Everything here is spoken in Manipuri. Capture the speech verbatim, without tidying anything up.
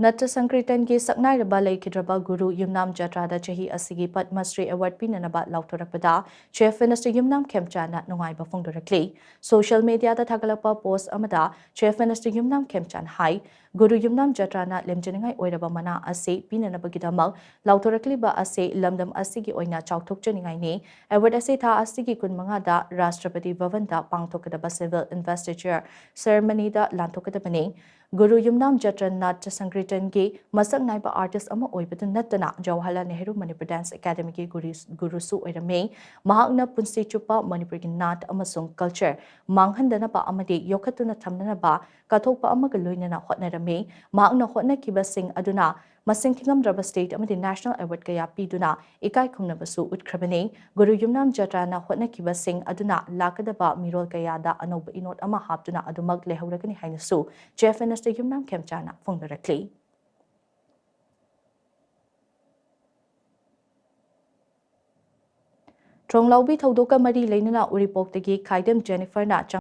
ꯅꯥꯇ꯭ꯌ ꯁꯪꯀꯤꯔꯇꯟꯒꯤ ꯁꯛꯅꯥꯏꯔꯕ ꯂꯩꯈꯤꯗ꯭ꯔꯕ ꯒꯨꯔꯨ ꯌꯨꯝꯅꯥꯝ ꯖꯇ꯭ꯔꯥꯗ ꯆꯍꯤ ꯑꯁꯤꯒꯤ ꯄꯗꯃ ꯁ꯭ꯔꯤ ꯑꯦꯋꯥꯔꯗ ꯄꯤꯅꯅꯕ ꯂꯥꯎꯊꯣꯔꯛꯄꯗ Chief Minister ꯌꯨꯝꯅꯥꯝ ꯈꯦꯝꯆꯥꯟꯅ ꯅꯨꯡꯉꯥꯏꯕ ꯐꯣꯡꯗꯣꯔꯛꯂꯤ꯫ Social mediaꯗ ꯊꯥꯒꯠꯂꯛꯄ post ꯑꯃꯗ Chief Minister ꯌꯨꯝꯅꯥꯝ ꯈꯦꯝꯆꯥꯟ ꯍꯥꯏ, ꯒꯨꯔꯨ ꯌꯨꯝꯅꯥꯝ ꯖꯇ꯭ꯔꯥꯅ ꯂꯦꯝꯖꯅꯤꯡꯉꯥꯏ ꯑꯣꯏꯔꯕ ꯃꯅꯥ ꯑꯁꯤ ꯄꯤꯅꯅꯕꯒꯤꯗꯃꯛ ꯂꯥꯎꯊꯣꯔꯛꯂꯤꯕ ꯑꯁꯤ ꯂꯝꯗꯝ ꯑꯁꯤꯒꯤ ꯑꯣꯏꯅ ꯆꯥꯎꯊꯣꯛꯆꯅꯤꯡꯉꯥꯏꯅꯤ꯫ Award ꯑꯁꯤ ꯊꯥ ꯑꯁꯤꯒꯤ ꯀꯨꯟꯃꯉꯥꯗ ꯔꯥꯁꯇ꯭ꯔꯄꯇꯤ ꯚꯕꯟꯗ ꯄꯥꯡꯊꯣꯛꯀꯗꯕ civil investiture ceremonyꯗ ꯂꯥꯟꯊꯣꯛꯀꯗꯕꯅꯤ꯫ ꯒꯨꯔꯨ ꯌꯨꯝꯅꯥꯝ ꯖꯇ꯭ꯔꯥ ꯅꯥꯇ꯭ꯌ ꯁꯪꯀꯤꯔꯇꯟꯒꯤ ꯃꯁꯛ ꯅꯥꯏꯕ artist ꯑꯃ ꯑꯣꯏꯕꯇ ꯅꯠꯇꯅ ꯖꯋꯥꯍꯔꯂꯥꯜ ꯅꯦꯍꯔꯨ ꯃꯅꯤꯄꯨꯔ dance academyꯒꯤ ꯒꯨꯔꯨ-, ꯒꯨꯔꯨꯁꯨ ꯑꯣꯏꯔꯝꯃꯤ꯫ ꯃꯍꯥꯛꯅ ꯄꯨꯟꯁꯤ ꯆꯨꯞꯄ ꯃꯅꯤꯄꯨꯔꯒꯤ ꯅꯥꯠ ꯑꯃꯁꯨꯡ culture ꯃꯥꯡꯍꯟꯗꯅꯕ ꯑꯃꯗꯤ ꯌꯣꯛꯈꯠꯇꯨꯅ ꯊꯝꯅꯅꯕ ꯀꯠꯊꯣꯛꯄ ꯑꯃꯒ ꯂꯣꯏꯅꯅ ꯍꯣꯠꯅꯔꯝꯃꯤ꯫ ꯃꯍꯥꯛꯅ ꯍꯣꯠꯅꯈꯤꯕꯁꯤꯡ ꯑꯗꯨꯅ ꯃꯁꯤꯡ ꯊꯤꯉꯝꯗ꯭ꯔꯕ state ꯑꯃꯗꯤ national award ꯀꯌꯥ ꯄꯤꯗꯨꯅ ꯏꯀꯥꯏ ꯈꯨꯝꯅꯕꯁꯨ ꯎꯠꯈ꯭ꯔꯕꯅꯤ꯫ ꯒꯨꯔꯨ ꯌꯨꯝꯅꯥꯝ ꯖꯇ꯭ꯔꯥꯅ ꯍꯣꯠꯅꯈꯤꯕꯁꯤꯡ ꯑꯗꯨꯅ ꯂꯥꯛꯀꯗꯕ ꯃꯤꯔꯣꯜ ꯀꯌꯥꯗ ꯑꯅꯧꯕ ꯏꯅꯣꯠ ꯑꯃ ꯍꯥꯞꯇꯨꯅ ꯑꯗꯨꯃꯛ ꯂꯩꯍꯧꯔꯒꯅꯤ ꯍꯥꯏꯅꯁꯨ Chief Minister ꯌꯨꯝꯅꯥꯝ ꯈꯦꯝꯆꯥꯟꯅ ꯐꯣꯡꯗꯣꯔꯛꯂꯤ꯫ ꯊꯣꯡꯂꯥꯎꯕꯤ ꯊꯧꯗꯣꯛꯀ ꯃꯔꯤ ꯂꯩꯅꯅ ꯎꯔꯤꯄꯣꯛꯇꯒꯤ ꯈꯥꯏꯗꯦꯝ ꯖꯦꯅꯤꯐꯔꯅ